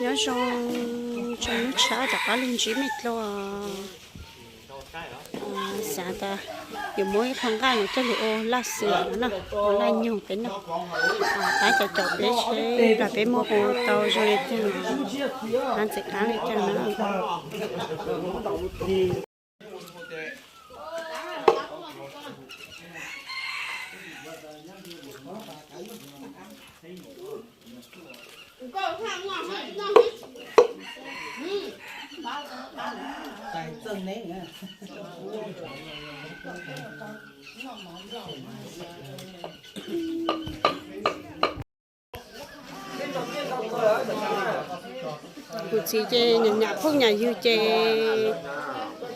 Nyob zoo, tsaus ntuj tshav rov qab los ntsib me dlua. Xav tas yuav muab ib qho nqaij no coj los ua laj xwm no na, ua laj nyoog peb noj. Pab cov caum peb seb peb muab ua tau zoo li cas, qab ntxim qab li cas na. Kuv txiv ces nyam nyam phooj nyam ywg ces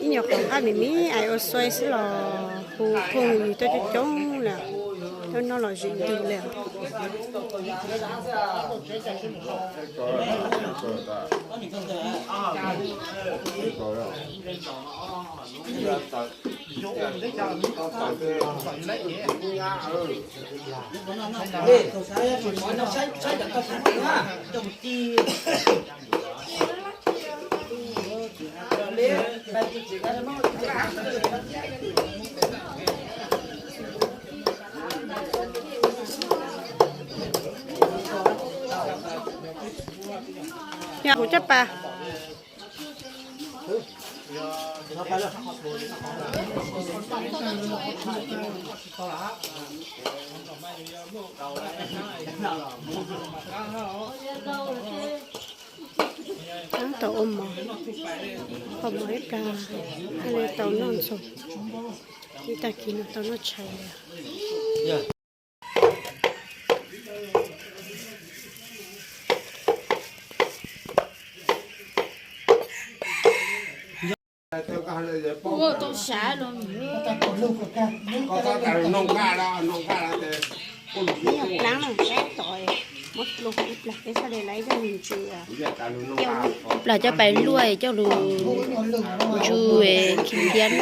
ib nyuag qhov nqaij me me ais ua xuaij xwb los hu phooj hu ywg tuaj coob coob lawm, tuaj noj los zim ntws lawm. Yog kuv coj pas. Tau ua mov, ua mov ib plag, thiaj li tau noj ntxoov, ib tag kis no tau noj tshais lawm. Ib plag coj pais luaj coj lug ntsw khiav.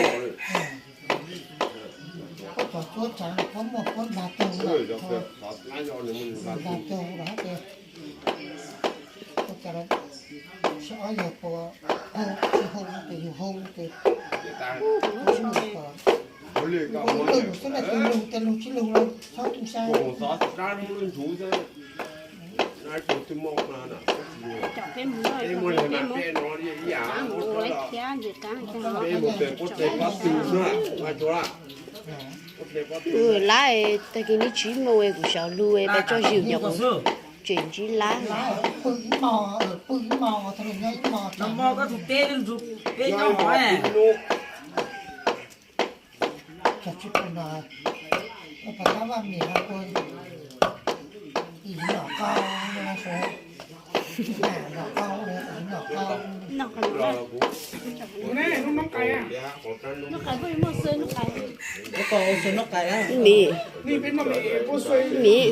Lab tag kis neb tsis mus kuv xyaum lug peb tso zis nyom kuv tseem ntsib lab. Miv, miv.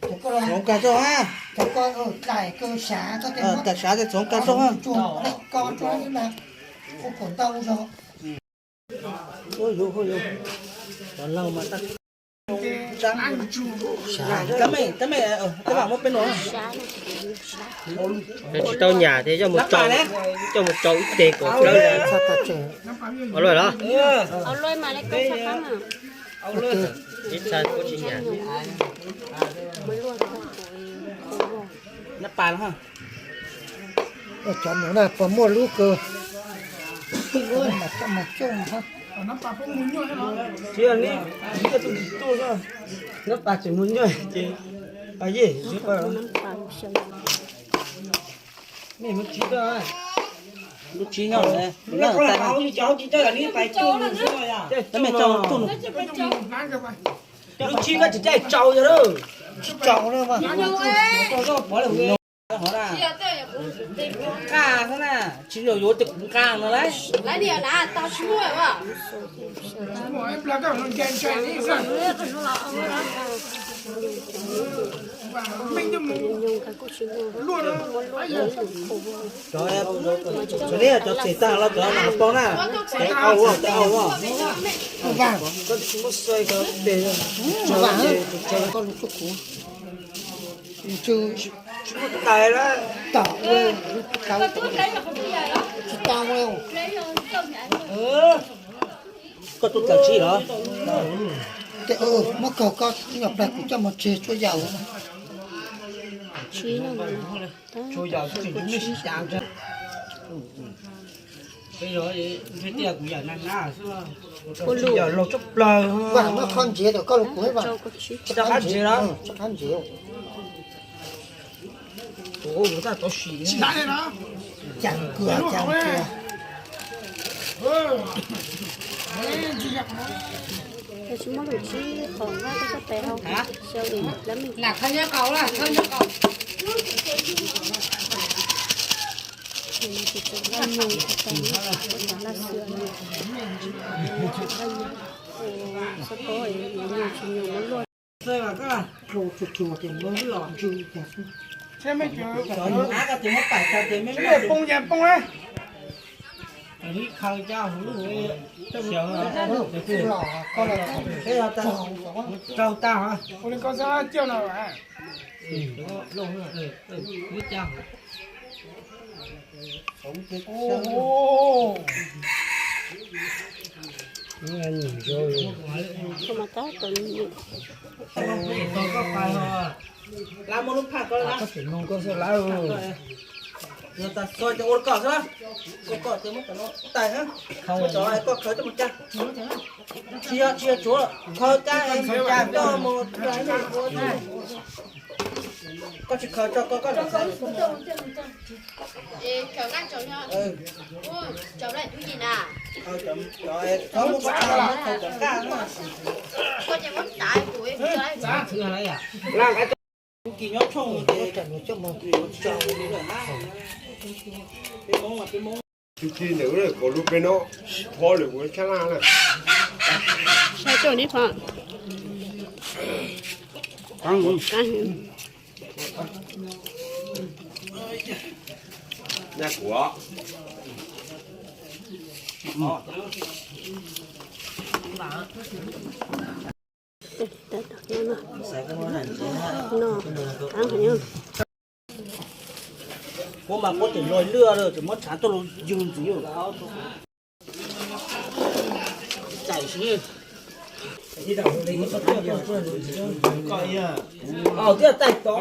Txhoov kag zog ha. Kag sav ces txhoov kag zog ha. Tab meeg, tab meeg, tej mam muab peb no. Tsis tau nyam ces coj mus rau ib teg kom dawb. Ua luaj los? Ib txha kuj tsis nyam. Nab pas no. Cov no na puas muaj lub kawg? Nab pas tseem muaj nyuj ces, yej, mej muab tsib lub tsib nyob, lub tsib koj tsis caij tsau yog lawm. Tsis caum na, nqa xwb na, tsis yog yuav tej kuv nqa no lauj. Cov txhim tag los cov no poob na, ces au ua, ces au ua. Koj tsis muab xua ko tes. Ntsw tsis muaj tais lawm. Tom tsis tau. Koj tuaj tawm tsis los? Muab kog koj nyuam plag kuv coj mus tseg tsuab yaus. Tsuab yaus tsis ntsib sib cav. Peb yog ntsib tiag kuv yam na na xwb. Yam laug tshaj plaws. Vam no qhov ntsiav rau koj los kuv vam. Tsis tau qab ntsiav los? Tsis qab ntsiav. Tus ua kuv tab tom sim. Cas kua cas kua. Tsis muaj lus tsis qhov nqa koj tes hau xyaw ib lab me. Poob yeej poob na. Raug tag. Ua li koj xav coj no. Lab muab lub phaj ko lab. Yog tas txog ces ua li koj xwb, ua koj ces muab cov no tais, muab cov koj khawv coj mus cag. Tsis yog, tsis yog tsuav, khawv cab es mus cag coj mus ua. Koj tsis khawv tso koj, koj Tib tib ntawd kom lub peb no, phob lwm kuv tshab laj na. Nyaj kuv. Muab mas muab tseem luag lwj, tseem muab tshav tuaj los yug ntxiv. Thiab tais tod.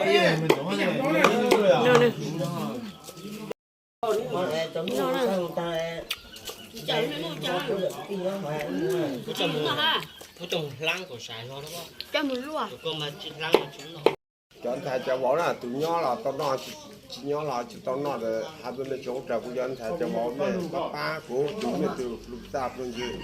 Cov ntxhais cov vauv na, tus nyob los tau noj, tsis nyob los tsis tau noj, hais rau mej tsoom ub rag, kuv cov ntxhais cov vauv mej pab pab kuv, tus mej tus lus txaj ploog ntsis.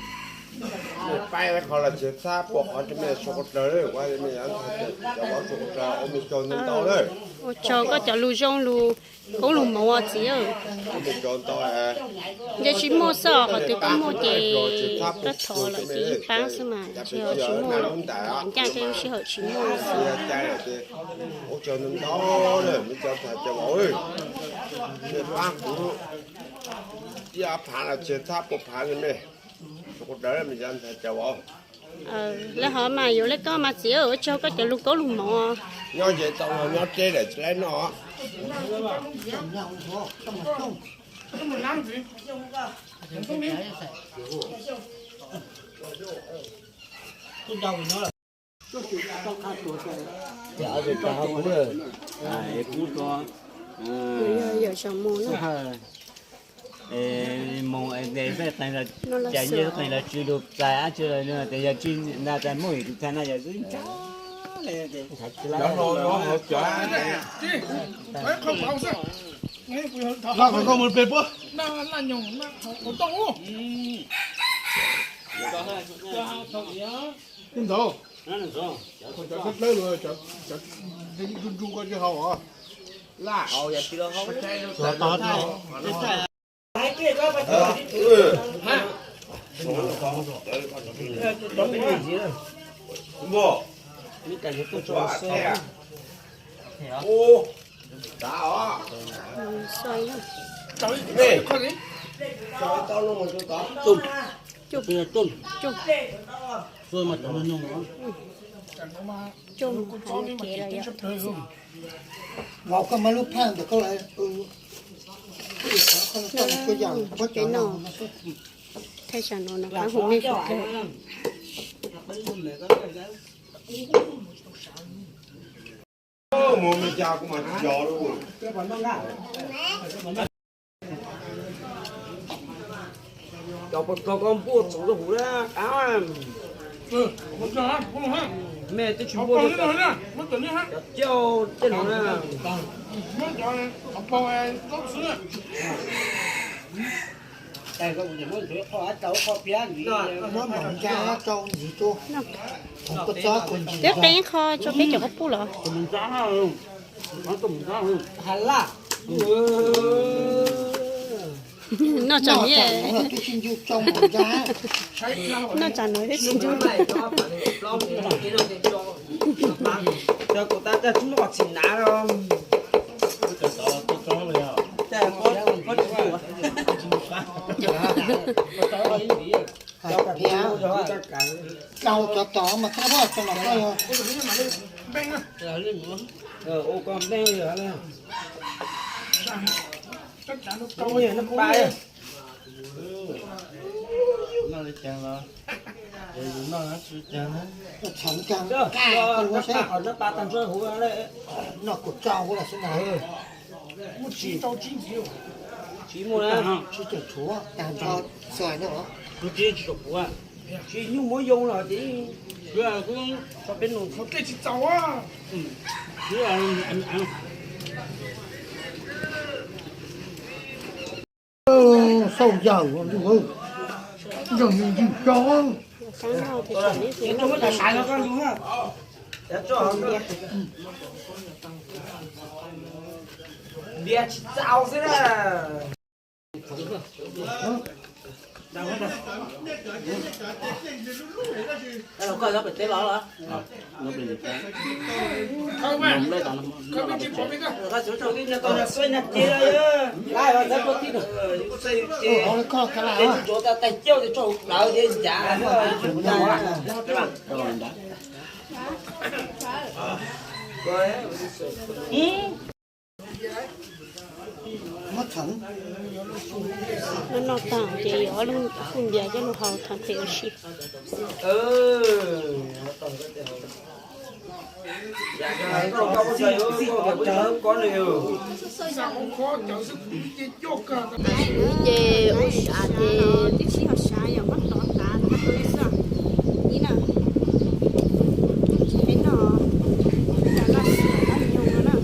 Mej pab qhov los tsis txhab, pab qhov rau mej txhua qhov rag, kuv mej cov ntxhais cov vauv txhua qhov rag, ua mej tsaug ntau ntau lawm. Ua tsaug koj cov lus zoo lus koob lus hmoov os txiv. Ntshe tsis muaj xwb os, qhov twg koj muaj ces koj thov lawm ces ib pab xwb mas, tsis muaj, ncaj tej lub sij hawm tsis muaj xwb. Ua tsaug ntau ntau lawm mej cov ntxhais cov vauv, mej pab kuv ib ob phav los tsis txhab pua phav li mej, txhua qhov rag mej cov ntxhais cov vauv. Lawv hov mas yuav le koj mas txiv, ua tsaug koj cov lus koob lus hmoov. Nyob ze tau nyob teb lawm tsis laib noj. Yog yawm saum mus na. Mus es qees los, cas yog qees los tsw lug plais ab tsi los tes yog tsi na tas muaj tus txhais na yog xwb ntshai. Ntau, cov dlawb dlawb los, cov ntsuj ntsuj ko tsis haus os. Laj haus yog tsis haus. Coj mus hais kev los yog. Vauv, koj muab lub phaj ntawm koj los. Peb noj thaij tsam no no qab hu mej kawg. Cov pov rog koj npuaj txoov rau huv na, qab. Mej twb tsis npuaj cov ciaj no na. Muab maum ntsa rau ntxiv rau. Twb qee qho rau peb cov koj pub los. Noj tsam no twb tsis ncu rau maum ntsa. Noj tsam no twb tsis ncu. Kuv tab tsis muaj qhov txhim hnav os. Dlhau cov tod mas koj pab cov no koj yog. Ua koj npeej nab pab. Noj li cas los, noj tsis cas na. Noj kuv rau huv los xwb na. Tsis muaj na, tsis tawm tshuav tag nrho txhua no. Tsis nyuj muab yoo los ces tso peb nug. Xauj yawm, yawm ntsis rau. Npias tsis txaus xwb na. Noj tag ces yuav ob lub fwj npias coj los haus thov them ua si. Ces ua sav ces twb sib haum sav yog muab tov tav tag li xwb. Ib na, peb noj, cas laj xiam laj nyoos no na.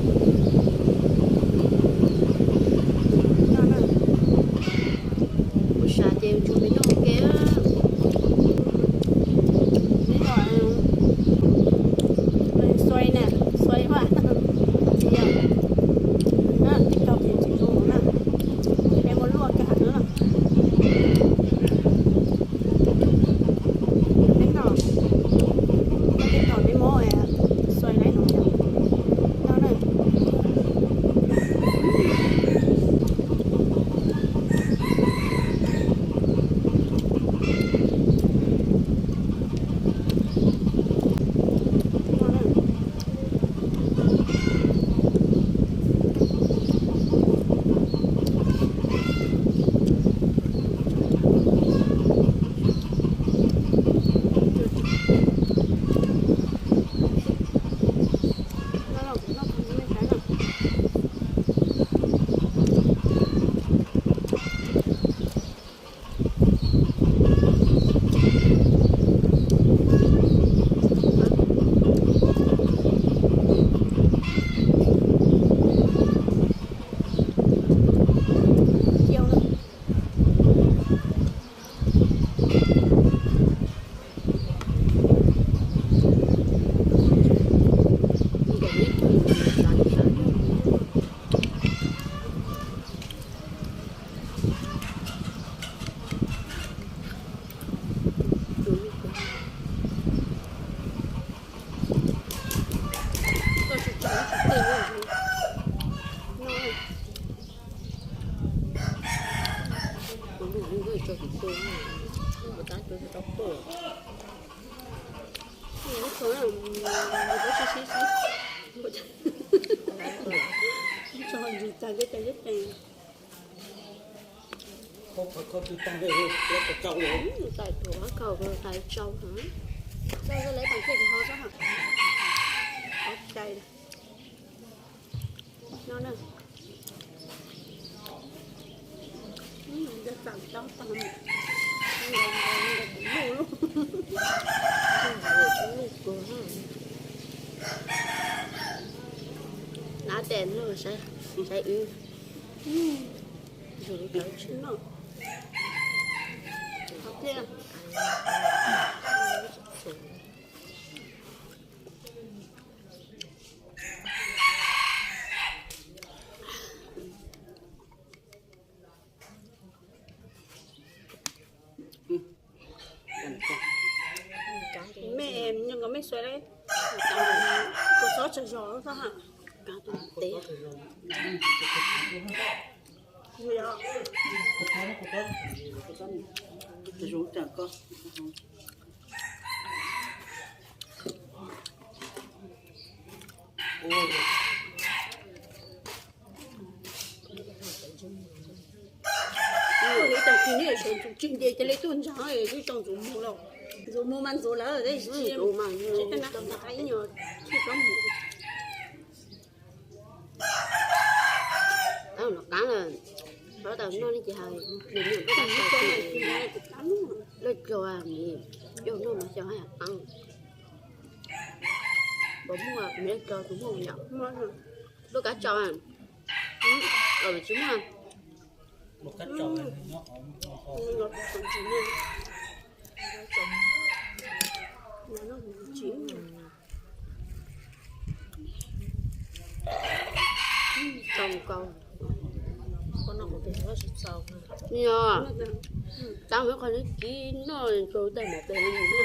Noj na. Ua sav ces tsuas me noj ua ke. Peb noj xuai na, xuai ua, yog na, tib tau ces tsis zoo na. Peb muab luaj kiag heev na. Tais tuav khaub khau tais tsau hov, txoj lawv tais thiaj kuv ho txob hov, tais no na. Txam tau tag lub lub. Nav tes no saib wb. Mej, nyob nkaus mej xuas lawm, kua txob tsawg zog lawm xwb ha. Ib tag kis neb yuav sawv ntxuv tsig nce cia li tuaj ntsaag, twb tau ntxuv mus lawm. Ntxuv mus mas ntxuv lawm, tsis tau nab ib nyuag thiaj tau mus. Los qaab lawm, pab tau noj li ces hais, lawv caug, yog noj mas xyov haj yam qaab. Puas muaj, kuv lawv caug tus muaj yom. Lub kab tsau, tsis muaj. Tau nkaus. Yog, tab mus qhov neb kib noj tau tais mov pem no.